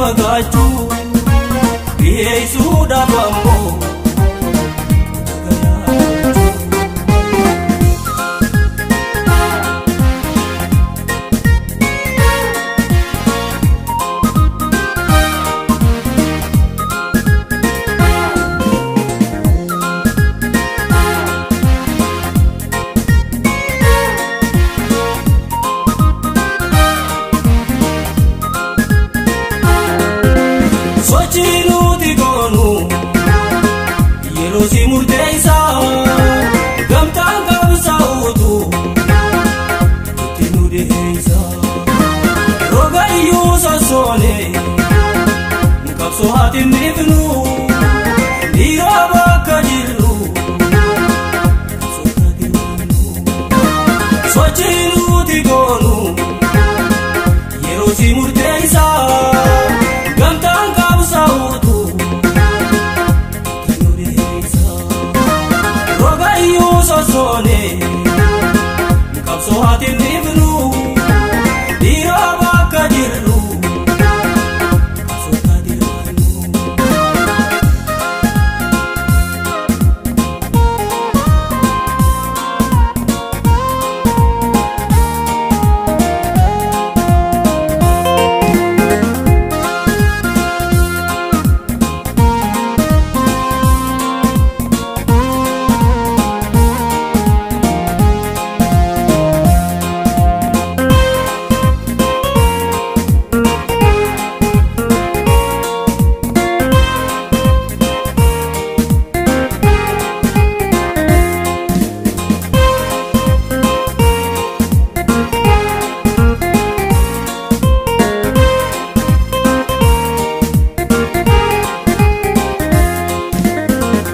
Fagaachuu dhiyeessuudhaaf ammoo. Sochii nuti goonu yeroo si murteessa gamtaan qabsaa'utu itti nu dhiyeessa. Roga iyyuu sossoone qabsoo haati nifnu dhiira bakka jirru qabsoo taate waannu. Sochii nuti goonu yeroo si murteessa gamtaan qabsaa'utu itti nu dhiyeessa. Roga iyyuu sossoone qabsoo haati nifnu dhiira bakka jirru qabsoo taate waannu.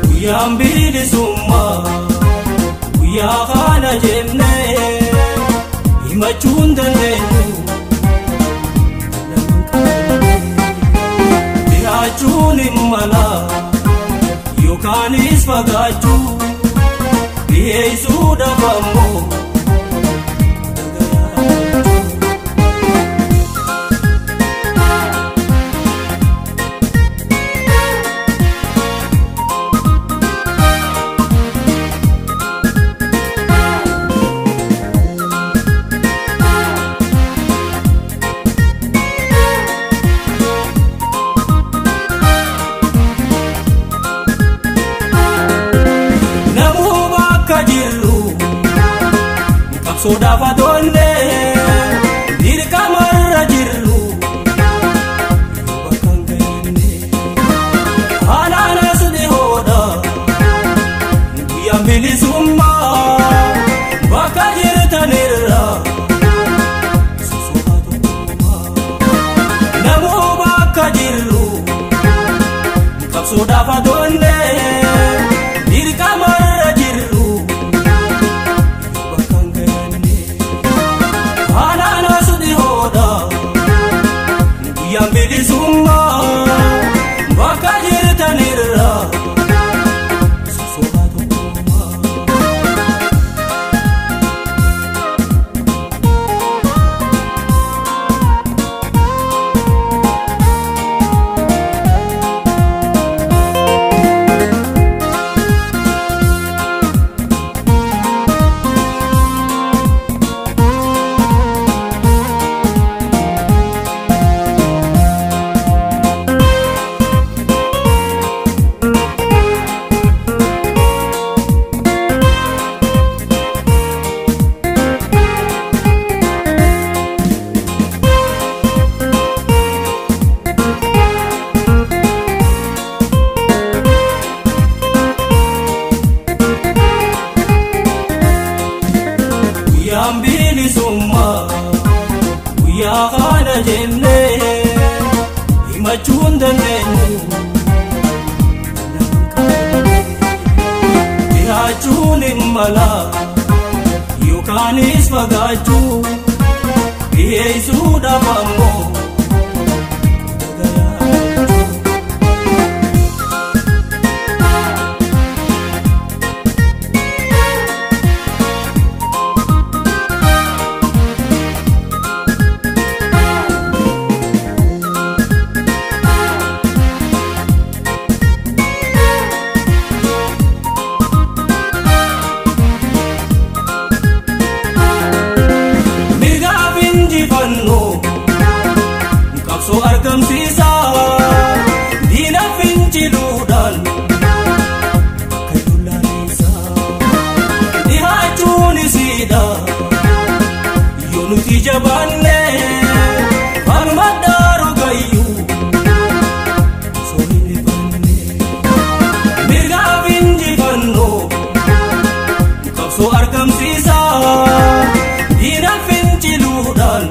Guyyaan bilisummaa guyyaa kana jennee himachuu hin dandeenyu. Dhiyaachuun hin mala yookaanis fagaachuu dhiyeessuudhaaf ammoo. Namuu bakka jirru qabsoodhaaf atoollee dirqamarra jirru yoo bakka hin geenye haalaan as dhihoodha guyyaan bilisummaa bakka jirtanirra sosoofaa tokkummaa. Namuu bakka jirru qabsoodhaaf atoollee dirqamarra jirru yoo bakka hin geenye haalaan as dhihoodha guyyaan bilisummaa bakka jirtanirra sosoofaa tokkummaa. Guyyaan bilisummaa guyyaa kana jennee himachuu hin dandeenyu. Dhiyaachuun hin mala yookaanis fagaachuu dhiyeessuudhaaf ammoo. nuti jabaanne waanuma daaroo gayyuu osoo hin eeganne mirgaaf injifannoo qabsoo argamsiisa diina finciluudhaan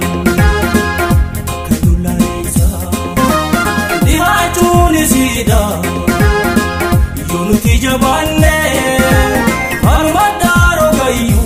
akka dullaa'isa dhihaachuun isiidha yoo nuti jabaanne waanuma daaroo gayyuu.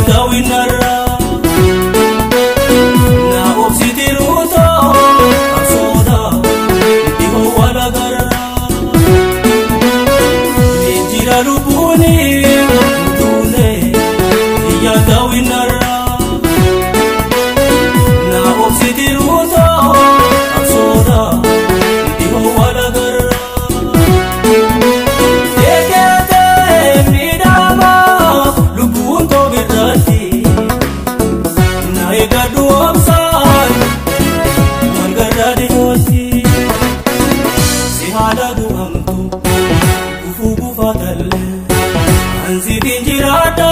Daawwinarra na obsitiruuto absooda dhihoo walagarra jira lubbuuni duune iyya daawwinarra na obsitiruuto absooda dhihoo walagarra eekete miidhama lubbuun toobirratti na eegadhu obsaan walgarra dhihootti si haala du'amtu gufuu gufatallee ansiitiin jiraadha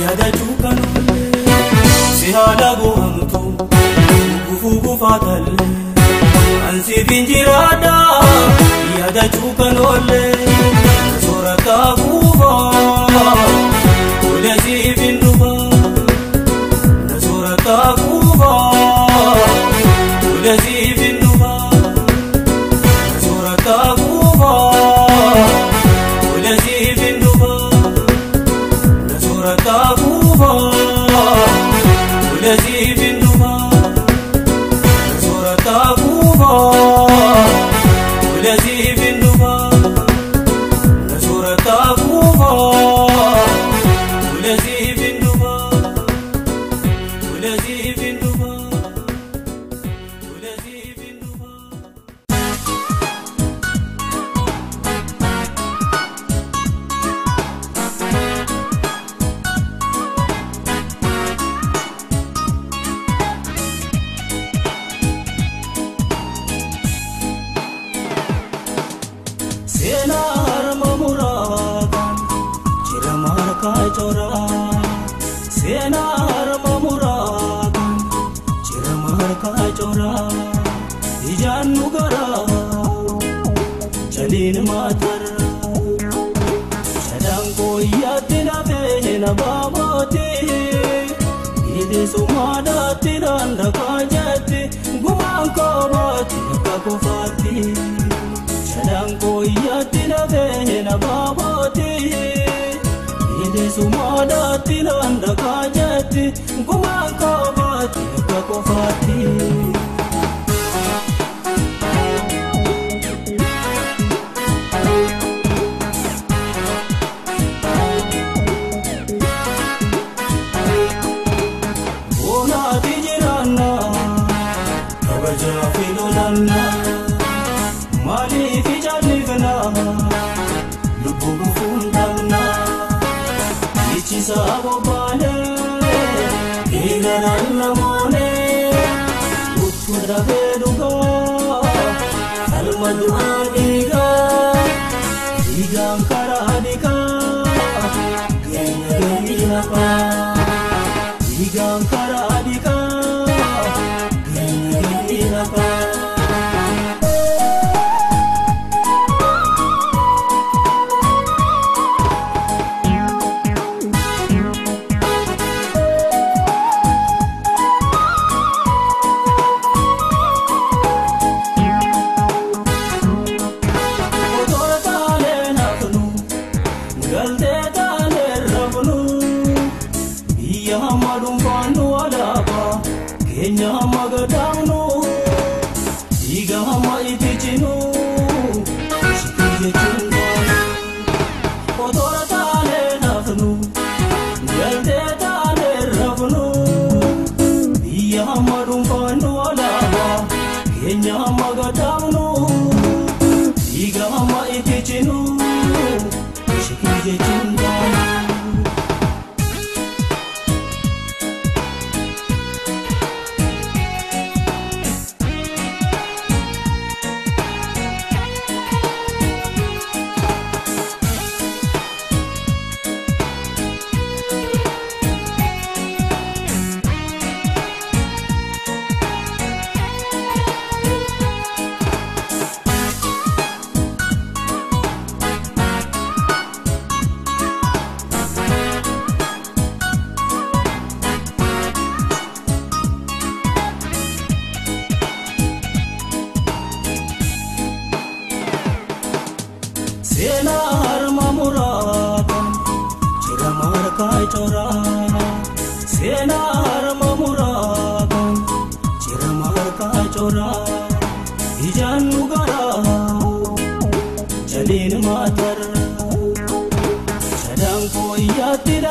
yaadachuu kan oolle si haala gu'amtu gufuu gufatallee ansiitiin jiraadha yaadachuu kan oolle soorata kuufaa tolee siif hin dhufa soorata kuufaa tolee siif hin dhufa soorata kuufaa tolee siif hin dhufa soorata kuufaa tolee siif hin dhufa soorata kuufaa tolee siif hin dhufa soorata kuufaa tolee siif hin dhufa tolee siif hin dhufa tolee siif hin dhufa. Seenaa harma muraakaan jira markaa coraa. Seenaa harma muraakaan jira markaa coraa. Ijaan nu garaa jaliin maatarraa. Shadaan kooyyaatti lafee na baabooti. Bilisummaadhaatti daandakaa jetti gumaan koobaatti akka kufaatti. Shadaan kooyyaatti lafee na baabooti. Bilisummaadhaatti daandakaa jetti gumaan koobaatti akka kufaatti. Bonaati jiraanna kabajaa fi lolanna maaliif ijaalifna lubbuu gufuun dhabna ichisaa bobbaane dhiigaraan namoone uttu dafee dhugaa qalma du'aa dhiigaa dhiigaan karaa dhiqaa keenya gadi hafaa. Dhiigaan karaa dhiqaa keenya gadi hafaa. Otoora taalee nafnu galtee taalee rafnu biyya hamma dhuunfaannu alaabaa keenya hamma gadaamnu dhiiga hamma itti cinu shikii jechuun baanu. Otoora taalee nafnu galtee taalee rafnu biyya hamma dhuunfaannu alaabaa keenya hamma gadaamnu dhiiga hamma itti cinu shikii jechuun baanu.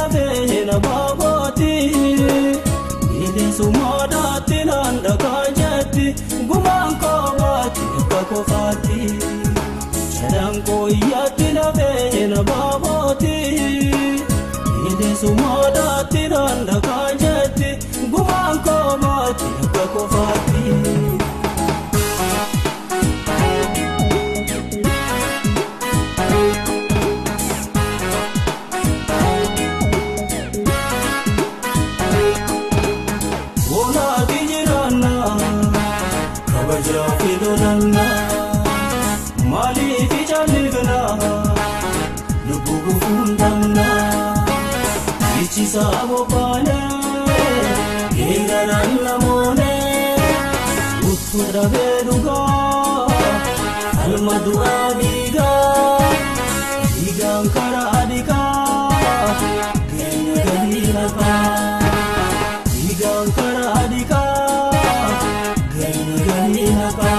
lafee na baabooti. Bilisummaadhaatti naan dhagaa jetti gumaan koobaatti akka kofaatti. Jalaan iyyaatti lafee na baabooti. Bilisummaadhaatti naan dhagaa jetti gumaan koobaatti akka kofaatti. Saabo baane geeraraan namoone uttu dhabee dhugaa falma du'aa dhiigaa dhiigaan karaa dhiqaa keenya galii lafaa dhiigaan karaa dhiqaa keenya galii lafaa.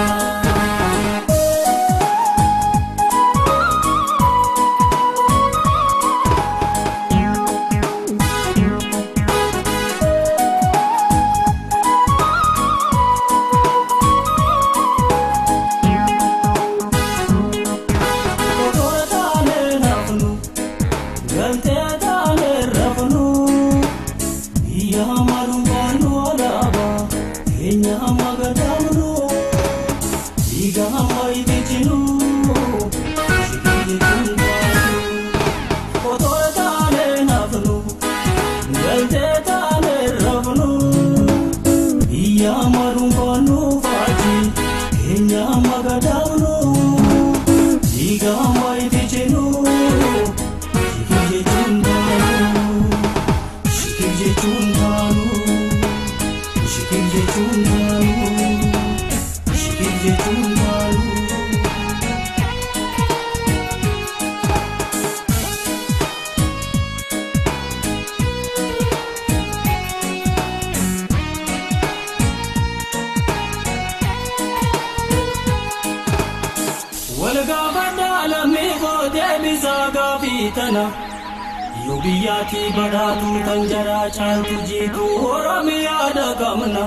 Yoo biyyaatti badhaatu kan jaraa caaltu jiitu Oromiyaadha qabna.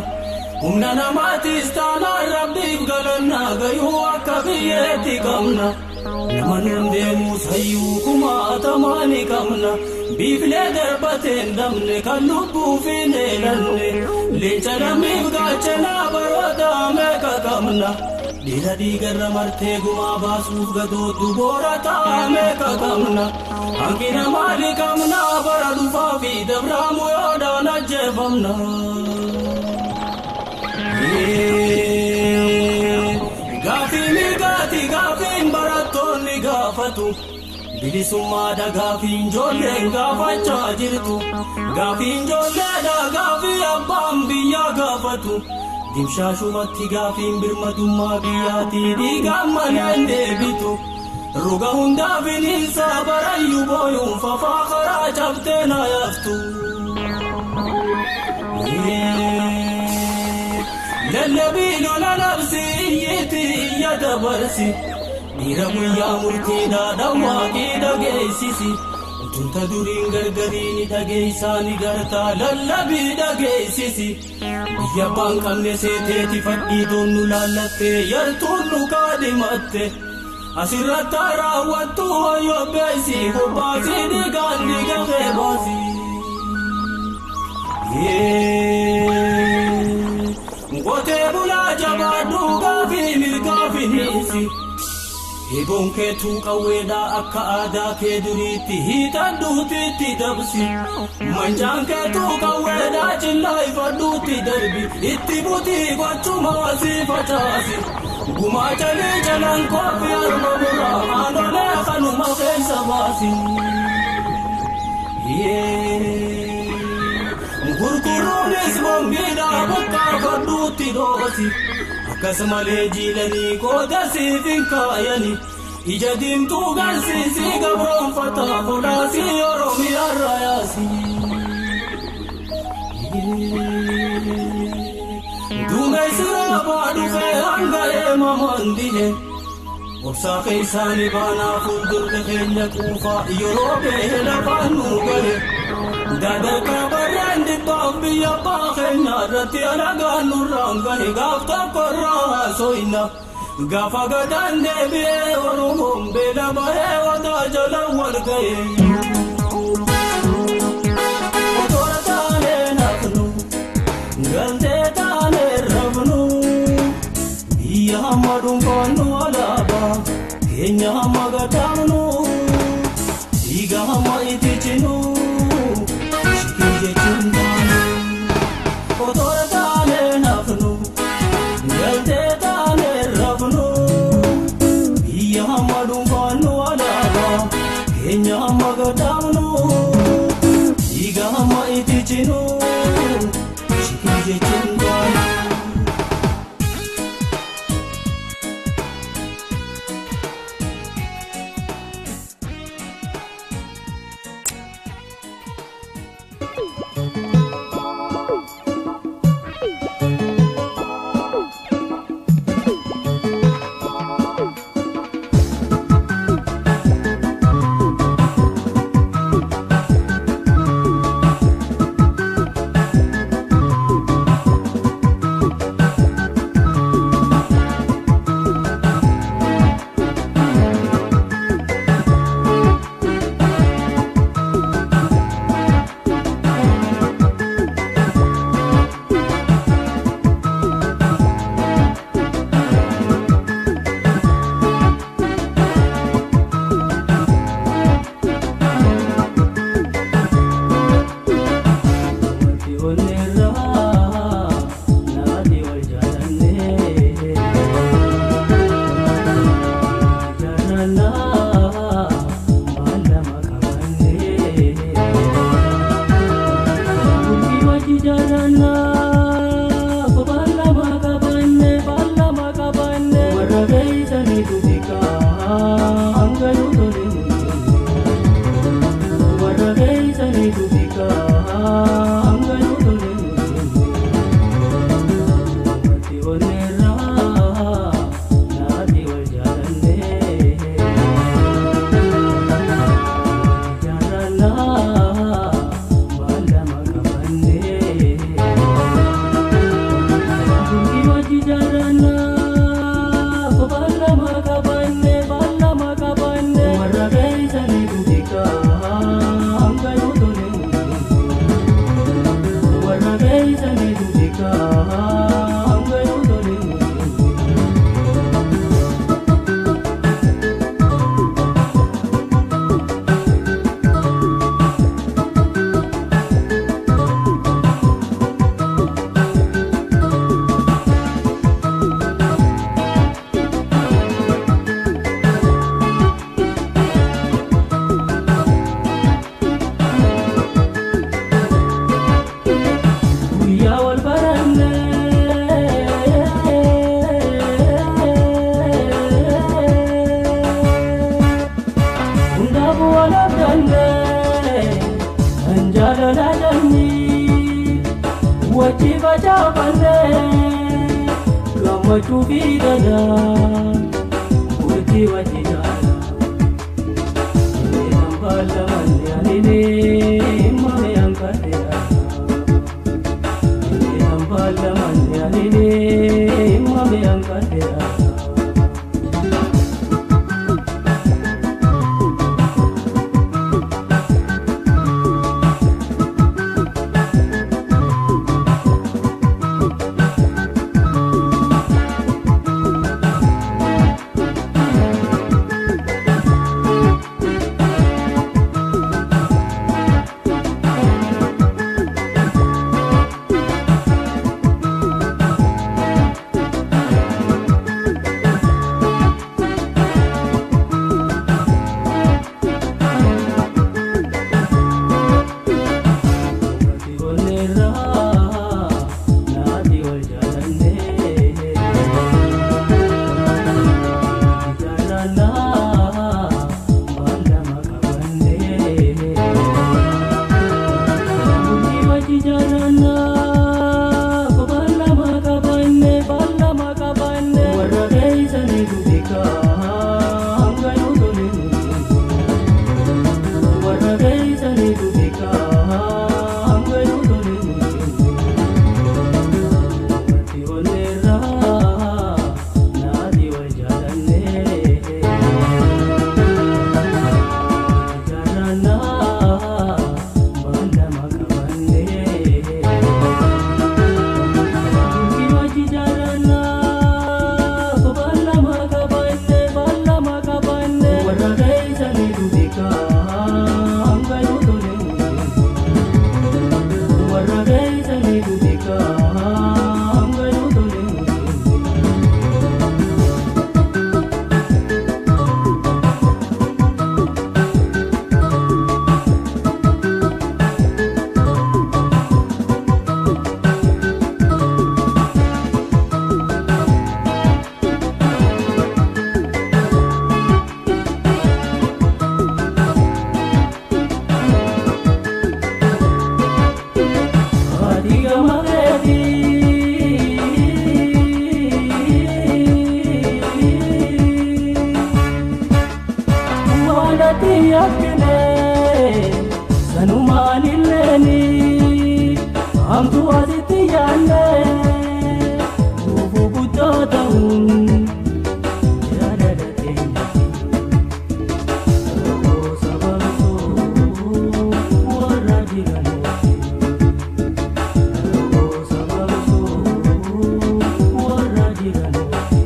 Humna namaatis taanaan rabbiif galannaa gayuu akka biyyeetti qabna. Nama nuun deemu sayyuu kumaatamaa ni qabna. Biiflee darbatee hin dhabne kan lubbuuf hin eelanne. Leenca lammiif gaachanaa baroota meeqa qabna. Dhiira dhiigarra martee gumaa baasuuf gadootu boora taa'aa meeqa qabna. Hanqina maali qabna bara dhufaa fi dabraamu yoodhaan ajjeefamna. Gaaffii mirgaati gaaffiin barattoonni gaafatu. Bilisummaadha gaaffiin ijoolleen gaafachaa jirtu. Gaaffiin ijoolleedha gaaffii abbaan biyyaa gaafatu. Dimshaashumatti gaaffiin birmadummaa biyyaatti dhiigaan malee hin deebitu. Ruga hundaa bineensa barayyuu booyuun fafaa karaa cabtee na yaaftu. Lallabii lola labsi iyyiitti iyya dabarsi. Dhiira guyyaa murtiidhaa dhawwaaqii dhageessisi. Tunta duriin gargarii ni dhageessaa ni gartaa lallabii dhageessisi. Biyya abbaan qabne seeteeti fadhii doonnu laallattee yartuun nu kaadhimatte. Asirratti raawwattu hoyyoo beesi bobbaasii dhiigaan dhiiga kee baasi. Qotee bulaa jabaadhu gaafii mirgaa finiisi. Eeboon keetuu qawweedhaa akka aadaa kee duriitti hiixadhuutti dabsi. Manjaan keetuu qawweedhaa cillaa ifadhuutti darbi. Itti butii gochumaa si facaasi. Gumaa jalii jalaan koofii harma muraa haanolee kanuma keessa baasi. Gurguruunis bombiidhaa buqqaafadhuutti dhoosi. Akkasumalee jiilanii qooda siif hin kaayani. Ija diimtuu garsiisii gabroonfataa fulaasii Oromiyaarra yaasi. Duumessi roobaa dhufee hanga eemamaan dihe. Obsaa keessaanii baanaa fuuldurri keenya quufaa yeroo beela lafaan nu gale. Dadarka barreen dhibbaaf biyya abbaa keenya irratti alagaan nurraan gahe gaaf tokko irraa haasoyna. Gaafa gadaan deebi'ee Oromoon beela bahee wataa jala wal ga'e. Toora taanee nafnu galtee taanee rafnu biyya hamma dhuunfaannu alaabaa keenya hamma gataamnu dhiiga hamma itti cinu shikii jechuun taanu. Toora taanee nafnu galtee taanee rafnu biyya hamma dhuunfaannu alaabaa keenya hamma gataamnu dhiiga hamma itti cinu shikii jechuun taanu. Hamtu asitti yaanne gufuu guddaa ta'uun jaalala teenyati. Rakkoo sababsuu warra jiranuuti. Rakkoo sababsuu warra jiranuuti.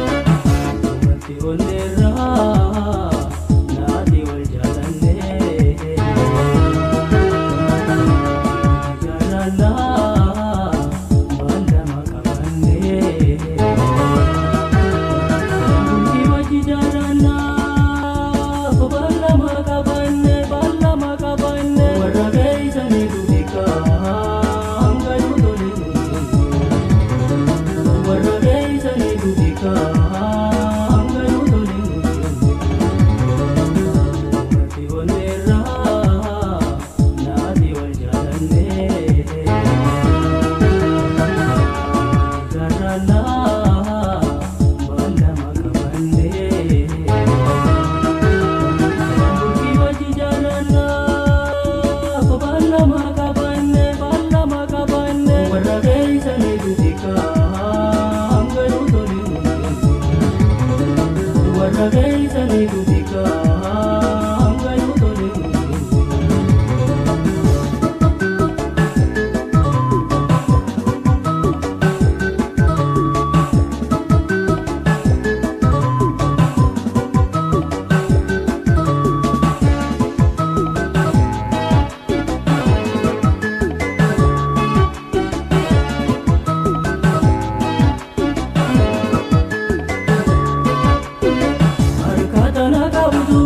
Wanti onneerraa naati wal jaalannee jaalalaa waan lama qabannee bultii wajji jaalannaa waan lama qabannee waan lama qabannee warra keeysanii dubikaa hanga tole warra keeysanii dubikaa hanga tole. Wanti onneerraa naati wal jaalannee jaalalaa waan lama qabannee bultii wajji jaalannaa waan lama qabannee waan lama qabannee warra keeysanii dubikaa hanga tole warra keeysanii dubikaa hanga tole. Harka tana qabdu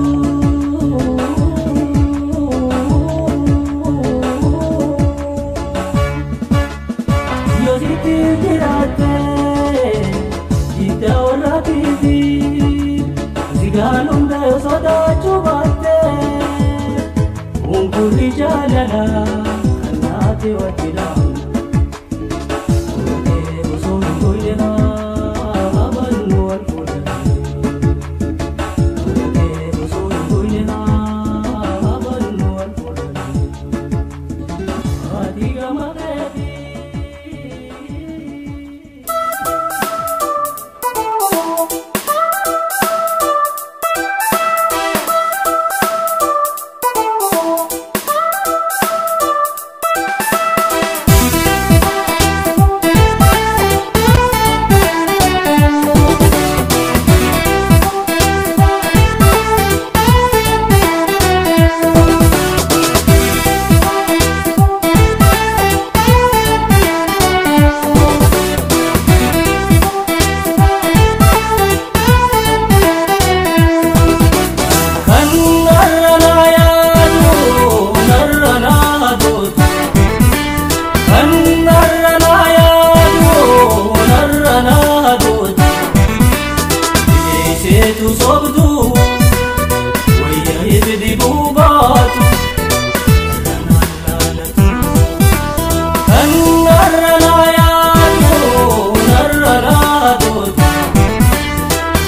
yoo sitti jiraatte jidda warraatiiti sigaan hunda yoo sodaachuu baatte unkurri jaalala kan naati wajji dhaamu Ootee osoo hin goyne haa bannu wal fuudhanii. Kan narra naa yaadu narra naa dootu. Kan narra naa yaadu narra naa dootu. Bineeseetu sobdu wayya ibidi buubaatu. Kan narra naa yaadu narra naa dootu.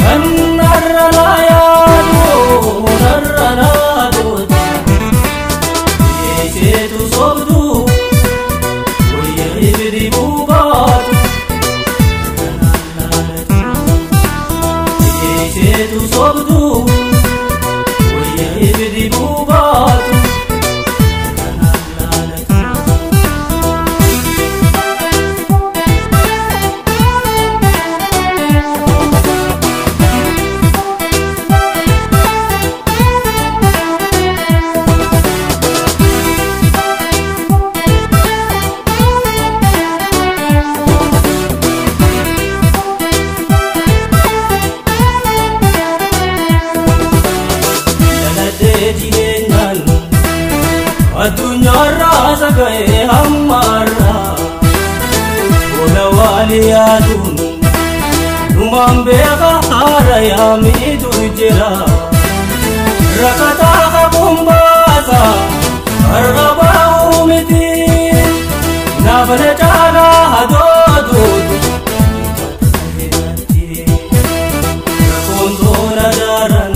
Kan narra naa yaadu narra naa dootu. Bineeseetu sobdu wayya ibidi buubaatu. Bineeseetu sobdu wayya ibidi buubaatu. Jaarraa saga'ee hammaarraa Ola waali yaaduun Dhumaan beeka haara yaamitu jira Rakataa qabuun baasa har'a baa'uu miti Naafna caalaa hadootuutu Rakkoon toora daaran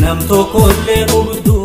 nam tokkollee qubdu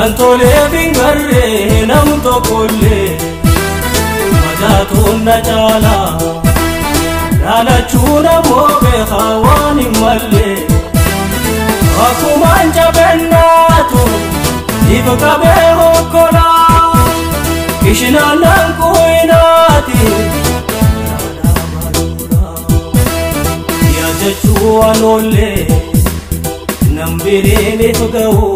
Antolee fingarree nam tokkollee madaatuun na caalaa laalachuu namoo beekaa waan hin mallee akkumaan jabennaatu ifa qabee hokkolaa kishinaan nan kuynaati yaadachuu waan oollee nam biriin ifa ga'uu.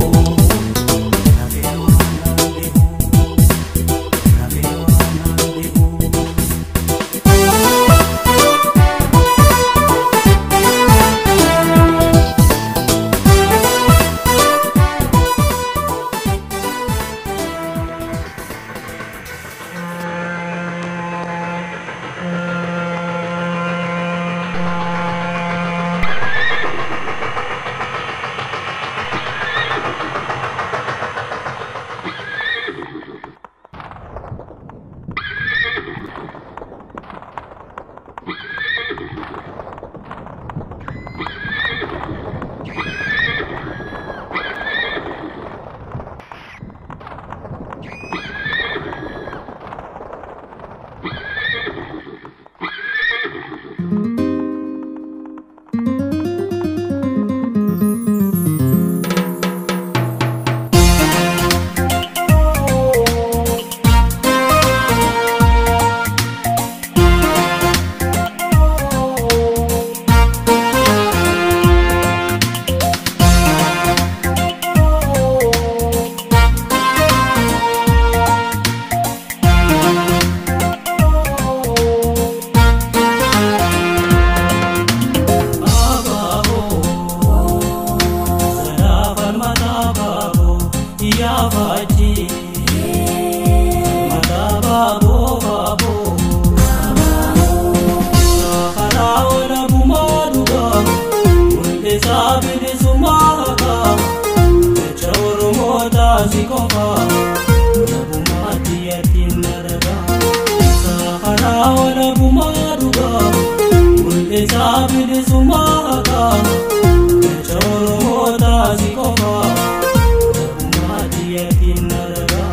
Jecha Oromootaa si qofa walabummaa xiyyatiin na dhagaa.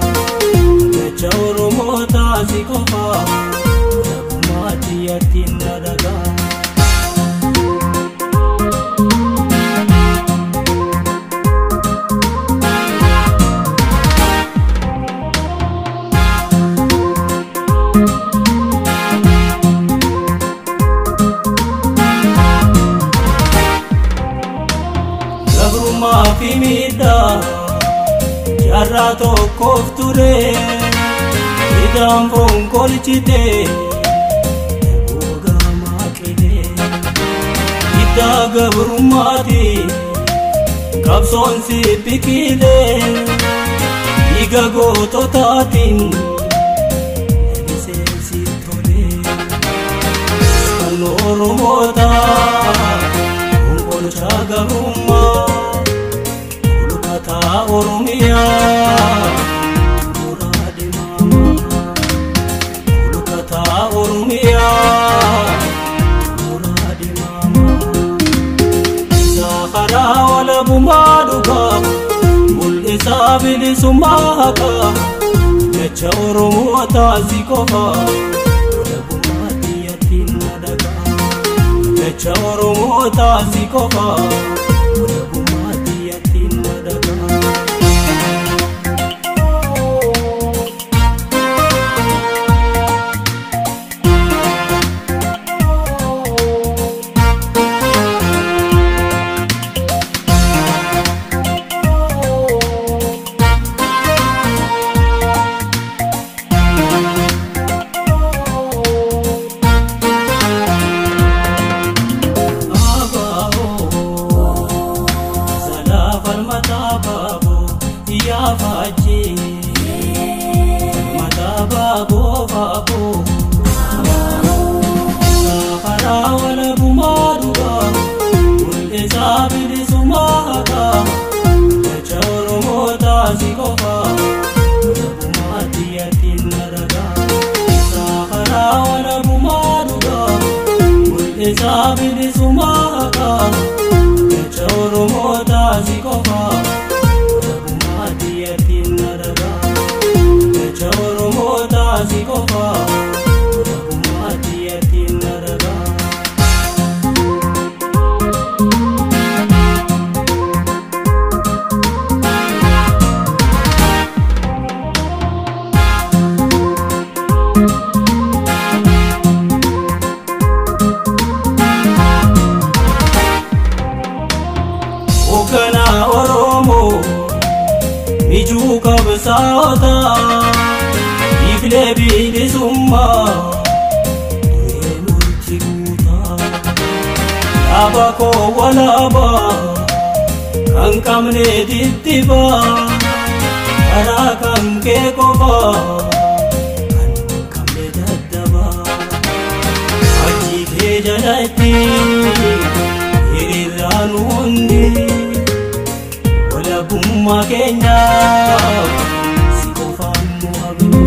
Jecha Oromootaa si qofa walabummaa xiyyatiin na dhagaa. Gabrummaa fi miidhaa jaarraa tokkoof ture hidhaan foon kolchite gogamaa qilee hidhaa gabrummaati qabsoon si biqilee dhiiga goototaatiin lalisee si tolee kan Oromootaa konkolchaa gabrummaa kulkataa Oromiyaa muraa deemamaa kulkataa Oromiyaa muraa deemamaa isaa karaa walabummaa dhugaa mul'isaa bilisummaa haqaa jecha Oromootaa si qofa walabummaa xiyyatiin na dhagaa. Jecha Oromootaa si qofa walabummaa xiyyatiin na dhagaa. Hoogganaa Oromoo mijuu qabsaa'otaa iflee bilisummaa duree murtii guutaa dhaaba koo walaabaa kan qabne dittibaa karaa kan kee qofaa kan qabne daddabaa achi kee jalatti hiriiraan hundi walabummaa keenyaaf si qofaan nu abdi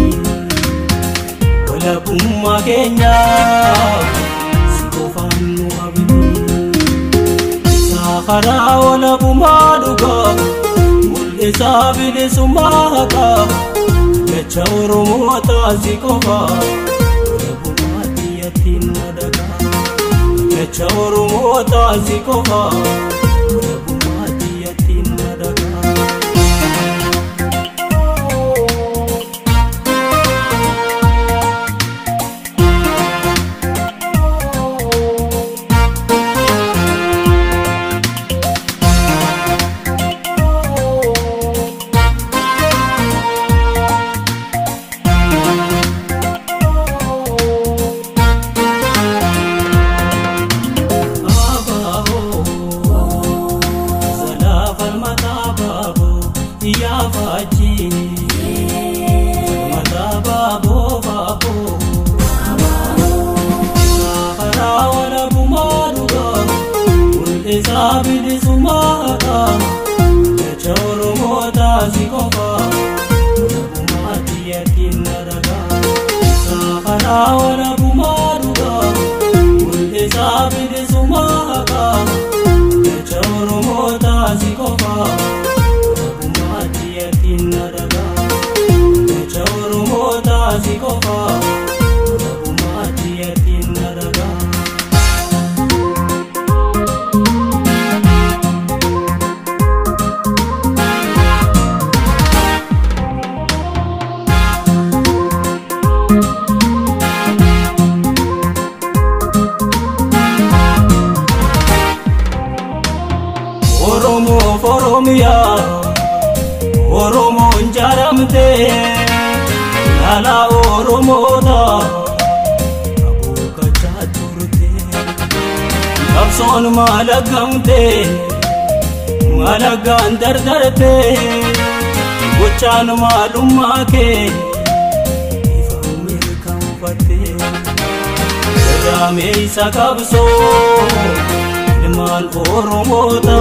walabummaa keenyaaf si qofaan nu abdi isaa karaa walabummaa dhugaa mul'isaa bilisummaa haqaa jecha Oromootaa si qofa walabummaa xiyyatiin na dhagaa. Jecha Oromootaa si qofa walabummaa xiyyatiin na dhagaa. si qofa, walabummaa biyyattiin na dhagaa. Jecha Oromoota si qofa, walabummaa biyyattiin na dhagaa. Oromoof Oromiyaa, Oromoon jaaramtee, laalaa Oromoota abuukachaa turte. Qabsoon maalagamtee, maalagaan dardarte, gochaan maalummaa kee ifa mirkanfatte. Gadameessa qabsoo ilmaan Oromoota,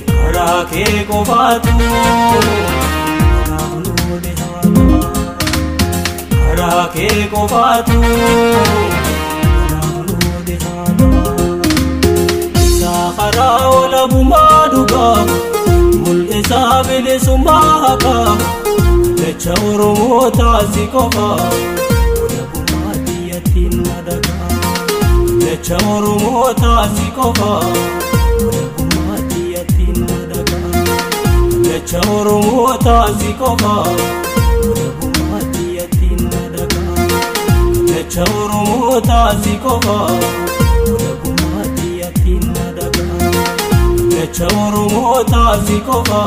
karaa kee qofaatu kanaaf nu dhihaata. Karaa kee qofaatu kanaaf nu dhihaata. Isaa karaa walabummaa dhugaa, mul'isaa bilisummaa haqaa, jecha Oromoota si qofa, walabummaa biyyattiin na dhagaa. Jecha Oromoota si qofa, walabummaa biyyattiin na dhagaa. Jecha Oromoota si qofa, walabummaa biyyattiin na dhagaa. Jecha Oromoota si qofa, walabummaa biyyattiin na dhagaa. Jecha Oromoota si qofa,